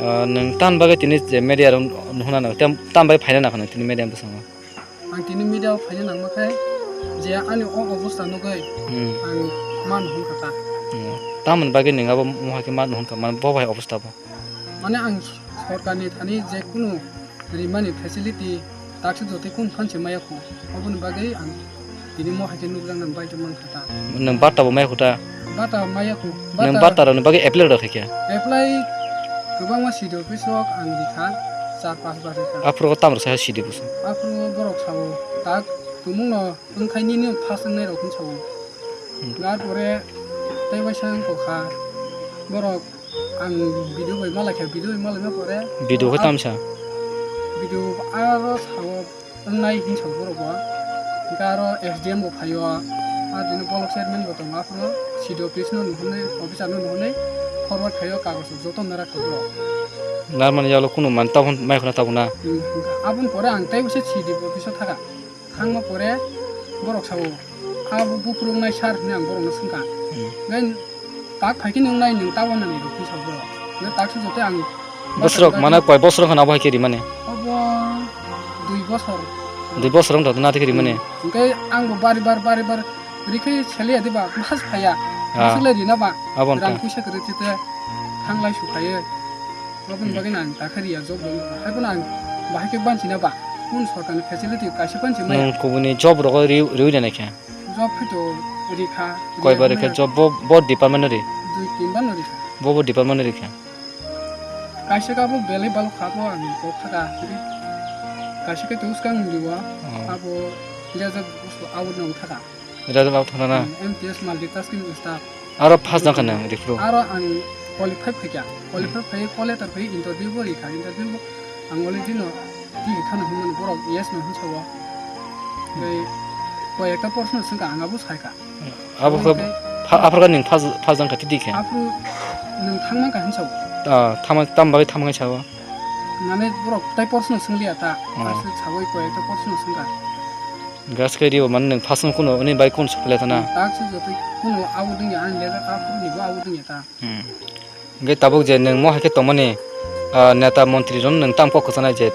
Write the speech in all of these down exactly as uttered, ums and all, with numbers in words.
Ah, nwng tam bagwi tini je media rok nuhuna nang, tam, tam bagwi phaina nang tini media bwskango? Ang tini media o phaina nangma khe je ani o obostha nugwi Hmm. ang ma nuhung kha ta. Hmm. Tamoni bagwi nwng abo mohai khe ma nuhung kha, mane bo bai obostha bo? Mane ang sorkarni thani je kunu rimani facility taksa jotoi kunu phan se maya khu, oboni bagwi ang tini mo hai khe nukjak nang bai tongmang kha ta. Nwng bata bo maya khu ta? Bata maya khu. Nwng bata rokni bagwi apply rok khai khe? Apply kwbangma C D office rok ang rikha, char pas bar rikha. Aphuru tam rwsa C D office? Aphuru borok sao tak tumungno wngkhai nini first wngnai rok hwn sao. Hmm. Gar pore tei waisa wng kha borok. Ang video bai malaikha, video bai malaima pore video khe tamsa? Video aro sao wngnai hinsa borok bo. Hwnkhe aro S D M bo phaio, aro dini block chairman bo tongo, aphuru C D office no nuhunwi, officer no nuhunwi forward khaio, kagoj rok joto nara kha borok. Narmani yalo kunu man tabuk mai khuna tabuk na? Hmm, hwnkhe aboni pore ang tei uaisa C D office o thaka. Thangma pore borok sao, "Abo buphuru wngnai sir," hwnwi ang borokno swngkha. Hmm. Nai tak phai khe nwngnai, nwng ta wana ni rok hwnwi sa borok. Nai tak se joto ang bosrok bachai mane koi bosrok hwnwi abo hai khe rimani? Obo dui bosor. Dui bosor wng tong na thik rimani? Hmm. Hwnkhe ang bo bari bar, bari bar rikhe seliya diba, mas phaiya. Ah. Mas le rina ba. Abo wngkha. Rang puisa kwrwi tite thanglai su phaiwi. Aboni bagwi ang takha riya job rwngkha. Haiphano ang bahai khe banchina ba, kun sorkarni facility kaisa banchi maya. Nwng kubuni job rogo riwi, riwi rwnai khe? Job khe to rikha, koi bar rikha job? Bo, bo department no ri? Dui tin bar no rikha. Bo, bo department no rikha? Kaisa khe abo belai balok kha, bo ang kok kha da. Kaisa khe to uskang riwa, oh, abo jajak abo nong thaka. Result out thana na? Hmm, M T S multitasking staff. Aro pass jang kha nang, rifru? Aro ang qualify phaikha. Qualify phai, call letter phai, interview bo rikha, interview bo ang already no twi khana hinmani borok yes no hinsa o. Tei koi ekta portion swngkha ang abo saikha. Abo khe pha-, aphuru khe nwng pass, pass jang kha twi khe? Aphuru nwng thangma kha hinsa o. Ah, thangma, tam bagwi thangma khe sa o? Mane borok tai portion swngliya ta, hmm, aswk sawi koi ekta portion swngkha. Gas khe rio mane nwng pass wng kuno, oni bai kun sokle tana? Tak se jotoi kuno abo dingya, ani level up ni bo abo dingya ta. Hmm. Hingke tabuk je nwng mo hai khe tongmani, ah, neta montri rok nwng tam kok kwchana je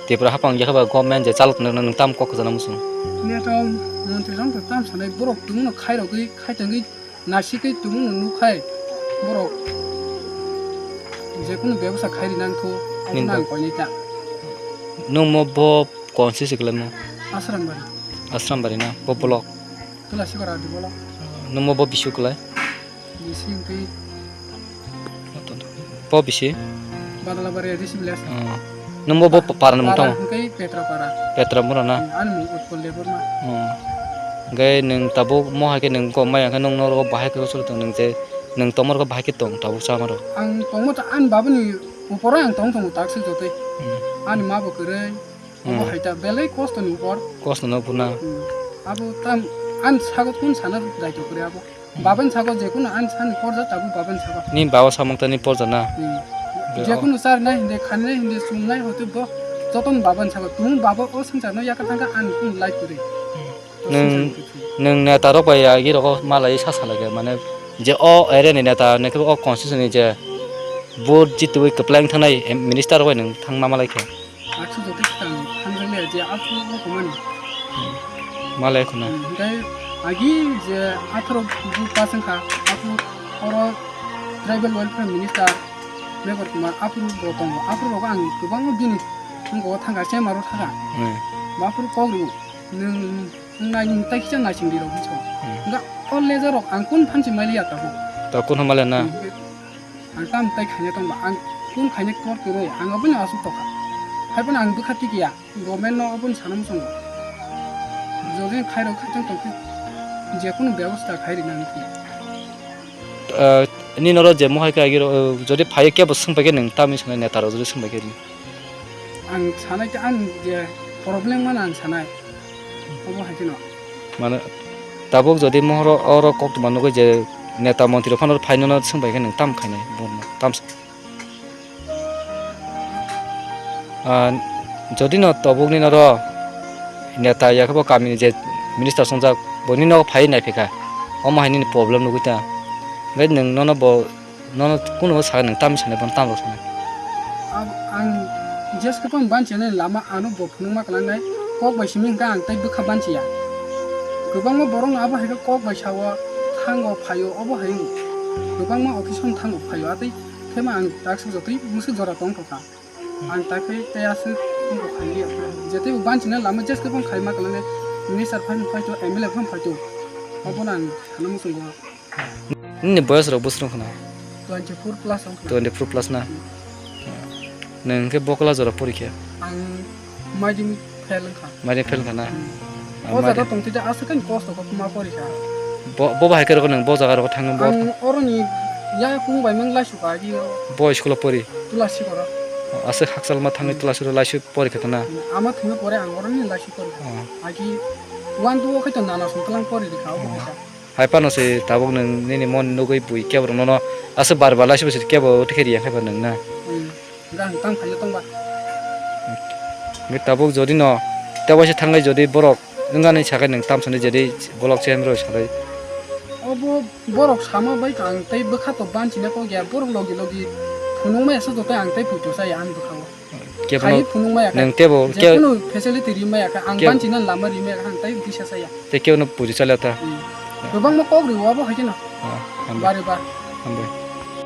Tripura haphang yakhe ba government je chalok nang nwng tam kok kwchana muchung? Neta montri rok tam sanai borok tongno khairogwi khaitongwi Nasikwi tongmung no nukkhai borok jekunu bebsa khai rinang kho, abo nang koinai ta. Nwng mo bo konsi se kwlaimo? Asrambari. Asrambari na, bo block? Tula sikora di block. Nwng mo bo bisu kwlai? Bisi hwnkhe. Bo bisi? Badalabari A D C village. Oh. Nwng bo, bo pa-, para ni mung tamo? Para hwnkhe Petrapara. Petrapara na? Hmm, ani mung Utpal Debbarma. Oh. Hwnkhe nwng tabuk mo hai khe nwng kok maya khe nwng norok bahai khe usuk tong nwng je nwng tongma rok bahai khe tong tabuk chama rok. Ang tongma ta ani baba ni upor o ang tong tongo tak se jotoi. Hmm. Ani ma bo kwrwi. Obo hmm hai ta belai kosto ni upor. Kosto no buna. Hmm. Abo tam ani sago kun sana daito kwrwi abo. Baban sago jekunu ani sani porja tabuk baban sago. Ni baba samung tani porja na? Hmm. Be-, jekunu charnai hinde, khaninai hinde, chumnai hote bo jotono baban sago. Tumung baba o swngcharno yakar thangkha ani kunu lai kwrwi. Hmm. Nwng, nwng neta rok bai agi rogo malai sa salai khe, mane je o area ni neta, neke o constituency ni je vote jitwi kwpleng thangnai, em, minister rok bai nwng thangma malai khe. Aksu joto swkang thangjak le je aphuru wngkha mani. Hmm. Malai khuna. Hmm, hingke agi je atharo bo pass wngkha, aphuru oro tribal welfare minister Meghor Kumar aphuru bo tongo. Aphuru rogo ang kwbangma bini wngkha o thangkha, chemaro thangkha. Hmm. Bo aphuru kok rw, nwng, nwng nai, nwng tai kisa naising di rok hinwi sa. Hmm. Hingke o leja rok ang kun phan se maliya tabuk. Ta kun hamale na? Hmm. Ang tam tai khaina tongba, ang kun khaina kor kwrwi, ang abono aswk tokha. Haiphano ang bwkha tikiya, government no abono sana muchungo. Jodi khairok khaitong tongkhe, jekunu bebosta khai rina wngkhe. Ah, nini oro je mohai khe agiro, ah, jodi phaiyo kebo swngpaikhe nwng tamni sanai neta rok jodi swngpaikhe? Ang sanai khe ang je problem mano ang sanai. Obo hai kheno. Mane, tabuk jodi mohoro oro koktwma nugwi je neta montri rok phano phai nono swngbai khe nwng tam khainai, bo tam sa-, ah, jodi no tabuk nini oro neta ya khe bo kami ni je minister swngjak bo nini nogo phai nai phaikha, omo hai nini problem nugwi ta, hwnkhe nwng nono bo, nono kunu saka nwng tamni sanai bono tamo sanai? Ang jeske pon banchini lama ano bo phunukma klangnai kok bai simi hwnkha ang tei bwkha banchiya. Kwbangma borok no abo hai khe kok bai sao, thango phaio, obo hai wng. Kwbangma office o thango phaio, atei khema ang taksa jotoi mwswk jora tong thokha. Ang ta khe tei aswk tongkha khailiya. Jetei bo banchina lama jeske pon khaima klangnai minister phai phai to M L A phai phai to. Obo no ang sana muchungo. Nini boyos rok bwswk wngkha na? Twenty four plus wngkha. Twenty four plus na? Nwng khe bo class jora porikha? Ang maiding fail wngkha. Maiding fail wngkha na? Hmm. Ah, o jaga maiding tongtwi da aswk ani kosto kok ma porikha. Bo, bo bahai khe rokho nwng bo jaga rokho thangwi bo? Ang oroni ya kung bai mang laisukha agi o. Bo school o pori? Tula sikoro. Oh, aswk hakchal ma thangwi tula sikoro laisu porikha to na? Ama thwngwi pore ang oroni laisu porikha. Oh. Agi one two o khe to nana song tlang pori rikha obo kisa. Hai phano se tabuk nwng nini mon nugwi bui kebo rok nono aswk bar bar laisuk se kebo tei khe riya khe ba nwng na. Hmm. Gang tam khaina tongba. Hwnkhe tabuk jodi no tei waisa thangwi jodi borok wngani sakai nwng tam sani jodi bolok chem roi salai. Obo borok sama bai ang tei bwkha to banchina kok ya borok logi logi phunukma esa joto ang tei puito saya ang bwkha o. Kebono khai phunukma ya kha. Nwng tebo ke- Jekunu facility rimaya kha, ang kebo banchina lama rimaya kha, ang tai bisa saya. Tei kebono puri chalya ta. Hmm. Kwbangma kok rio abo hai kheno. Ah, hambai. Bari bar. Hambai.